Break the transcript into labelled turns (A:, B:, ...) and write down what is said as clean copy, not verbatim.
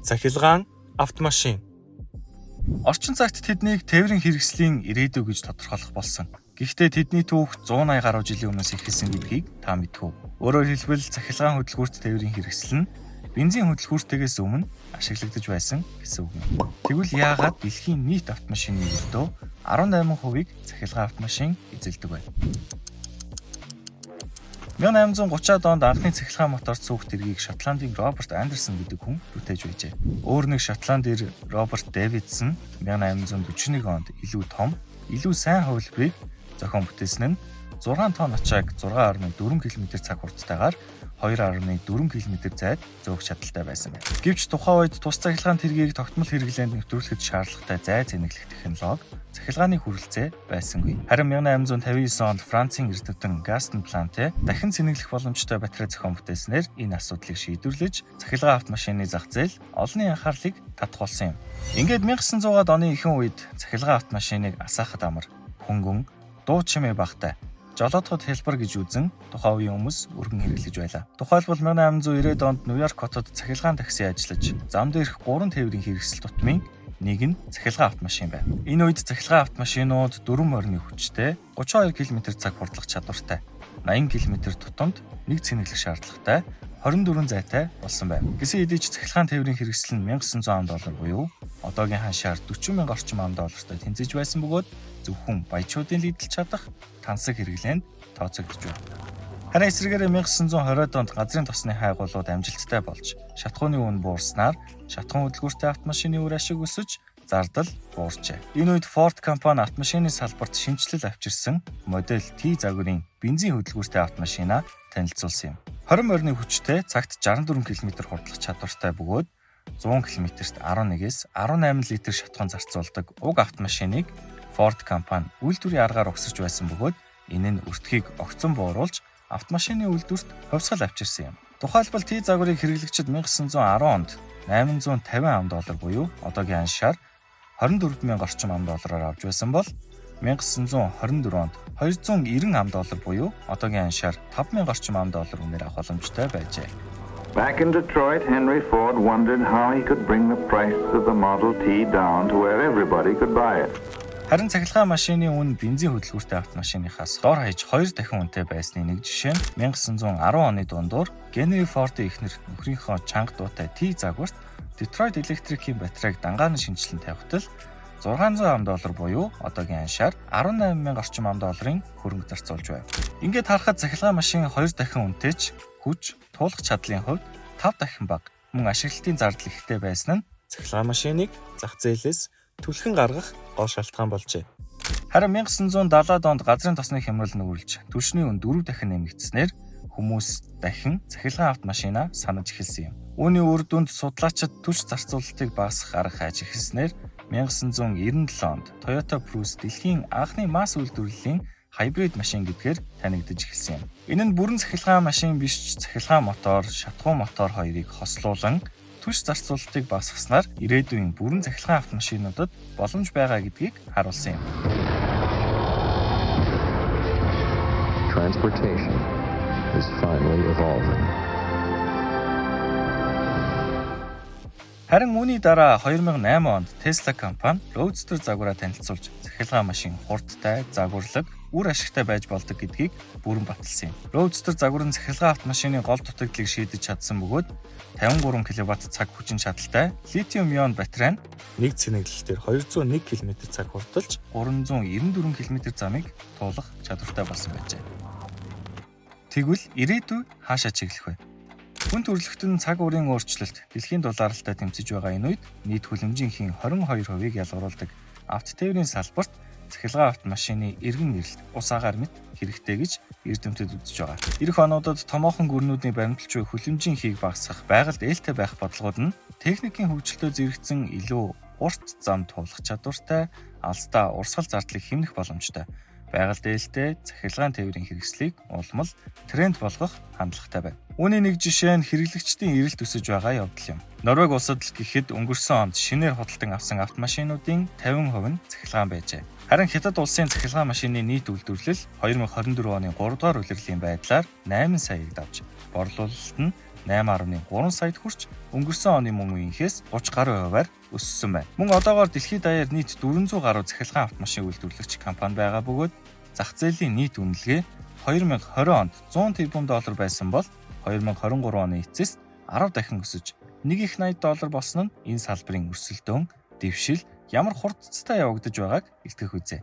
A: Цахилгаан автомашин. Орчин цагт тэднийг тээврийн хэрэгслийн ирээдүй гэж тодорхойлох болсон. Гэхдээ тэдний түүх 180 гаруй жилийн өмнөөс эхэлсэн гэдгийг та мэдэх үү? Өөрөөр хэлбэл цахилгаан хөдөлгүүрт тээврийн хэрэгсэл нь бензин хөдөлгүүртэйгээс өмнө ашиглагдаж байсан гэсэн үг юм. Тэгвэл яагаад дэлхийн нийт автомашины өртөө 18%-ийг цахилгаан автомашин эзэлдэг вэ? 1830-аад онд анхны цахилгаан мотор цүүх тэргийг Шотландын Роберт Андерсон гэдэг хүн бүтээж байжээ. Өөр нэг Шотланд ир Роберт Дэвидсон 1841 онд илүү том, илүү сайн хувилбарыг зохион бүтээсэн нь 6 тонн ачааг 6.4 км цаг хурдтайгаар 2.4 км зайд зөөх чадaltaй байсан байна. Гэвч тухайн үед тус цахилгаан тэргийг тогтмол хэрэглээнд нэвтрүүлэхэд шаардлагатай зай зэнэглэх технологи, цахилгааны хүрэлцээ байсангүй. Харин 1859 онд Францын эрдэмтэн Гастон Планте дахин цэнэглэх боломжтой батарей зохион бүтээснээр энэ асуудлыг шийдвэрлэж цахилгаан автомашины зах зээл олонний анхаарлыг татах болсон юм. Ингээд 1900-аад оны ихэнх үед цахилгаан автомашиныг асаахад амар, хөнгөн, дуу чимээ багатай, жолоодоход хялбар гэж үзэн тухайн үеийн хүмүүс өргөн хэрэглэж байлаа. Тухайлбал 1890-ад онд Нью-Йорк хотод цахилгаан такси ажиллаж, зам дээрх 3 тээврийн хэрэгсэл тутмын нэг нь цахилгаан автомашин байв. Энэ үед цахилгаан автомашинууд 4 морины хүчтэй 32 км цаг хурдлах чадвартай, 80 км тутамд нэг цэнэглэх шаардлагатай 24 зайтай болсон байв. Гэсэн хэдий ч цахилгаан тээврийн хэрэгсэл нь 1900 ам доллар буюу одоогийн ханшаар 40 мянга орчим ам доллартай тэнцэж байсан бөгөөд зөвхөн баячуудын л эдэлж чадах тансаг хэрэглээнд тооцогдож байна. Харин эсрэгээрээ 1920-ад онд газрын тосны хайгуулууд амжилттай болж шатахууны үн буурснаар шатахуун хөдөлгүүртэй автомашины үр ашиг өсөж зардал буурчээ. Энэ үед Ford компани автомашины салбарт шинэчлэл авчирсан модель T загварын бензин хөдөлгүүртэй автомашина танилцуулсан юм. 20 морины хүчтэй цагт 64 км хурдлах чадвартай бөгөөд 100 км-т 11-ээс 18 литр шатахуун зарцуулдаг уг автомашиныг Ford компани үйлдвэрийн аргаар угсарч байсан бөгөөд энэ нь өртгийг огцон бууруулж автомашины үйлдвэрт хувьсгал авчирсан юм. Тухайлбал T загварыг хэрэглэгчид 1910 онд 850 ам доллар буюу одоогийн аншаар 24 мянга орчим ам доллараар авч байсан бол 1924 онд 290 ам доллар буюу одоогийн аншаар 5 мянга орчим ам доллар үнээр авах боломжтой байжээ.
B: Back in Detroit, Henry Ford wondered how he could bring the price of the Model T down to where everybody could buy it.
A: Харин цахилгаан машины үн бензин хөдөлгүүртэй автомашиныхаас дор хаяж 2 дахин үнэтэй байсны нэг жишээ нь 1910 оны дундуур Генри Фордын эхнэр нөхрийнхөө чанга дуутай T загварт Detroit Electric-ийн батарейг дангаар нь шинэчлэн тавихтал 600 ам доллар буюу одоогийн аншаар 18 мянга орчим ам долларын хөрөнгө зарцуулж байв. Ингээд харахад цахилгаан машин 2 дахин үнэтэй ч хүч, туулах чадлын хувьд 5 дахин бага, мөн ашиглалтын зардал ихтэй байсан нь цахилгаан машиныг зах зээлээс түлхэн гаргах гол шалтгаан болжээ. Харин 1970-ад онд газрын тосны хямрал нүүрлж түлшний үн 4 дахин нэмэгдсэнээр хүмүүс дахин цахилгаан автомашина санаж эхэлсэн юм. Үүний үр дүнд судлаачид түлш зарцуулалтыг багасгах арга хайж эхэлснээр 1997 онд Toyota Prius дэлхийн анхны масс үйлдвэрлэлийн хайбрид машин гэдгээр танигдаж эхэлсэн юм. Энэ нь бүрэн цахилгаан машин биш ч цахилгаан мотор, шатахуун мотор хоёрыг хослуулан түлш зарцуулалтыг багасгаснаар ирээдүйн бүрэн цахилгаан автомашинуудад боломж байгаа гэдгийг харуулсан юм.
C: Transportation is finally evolving.
A: Харин үүний дараа 2008 онд Tesla компани Roadster загвараа танилцуулж цахилгаан машин хурдтай, загварлаг, үр ашигтай байж болдог гэдгийг бүрэн баталсан юм. Roadster загвар нь цахилгаан автомашины гол дутагдлыг шийдэж чадсан бөгөөд 53 кВт цаг хүчин чадалтай литиум ион батарей нь нэг цэнэглэлтээр 201 км цаг хурдалж 394 км замыг туулах чадвартай болсон байжээ. Тэгвэл ирээдүй хаашаа чиглэх вэ? Хүн төрөлхтөн цаг уурын өөрчлөлт дэлхийн дулаалтай тэмцэж байгаа энэ үед нийт хүлэмжийн 22%-ийг ялгаруулдаг автотээврийн салбарт цахилгаан автомашины эргэн ирэлт ус агаар мэт хэрэгтэй гэж эрдэмтэд үзэж байгаа. Ирэх онуудад томоохон гүрнүүдийн баримталж буй хүлэмжийн хийг багасгах, байгальд ээлтэй байх бодлогод нь техникийн хөгжилтөд зэрэгцэн илүү урт зам туулах чадвартай, алстаа урсгал зардлыг хэмнэх боломжтой байгальд ээлтэй цахилгаан тээврийн хэрэгслийг улмал тренд болгох хандлагатай байна. Үүний нэг жишээ нь хэрэглэгчдийн эрэлт өсөж байгаа явдал юм. Норвег улсад л гэхэд өнгөрсөн онд шинээр худалдан авсан автомашинуудын 50% нь цахилгаан байжээ. Харин Хятад улсын цахилгаан машины нийт үйлдвэрлэл 2024 оны 3 дугаар улирлын байдлаар 8 саяыг давж, борлуулалт нь 8.3 саяд хүрч өнгөрсөн оны мөн үеийнхээс 30 гаруй хувиар өссөн байна. Мөн одоогоор дэлхийд даяар нийт 400 гаруй цахилгаан автомашин үйлдвэрлэгч компани байгаа бөгөөд зах зээлийн нийт үнэлгээ 2020 онд 100 тэрбум доллар байсан бол 2023 оны эцэст 10 дахин өсөж 1.80 доллар болсон нь энэ салбарын өрсөлдөөн, дэвшил ямар хурдцтай явагдаж байгааг илтгэх үзээ.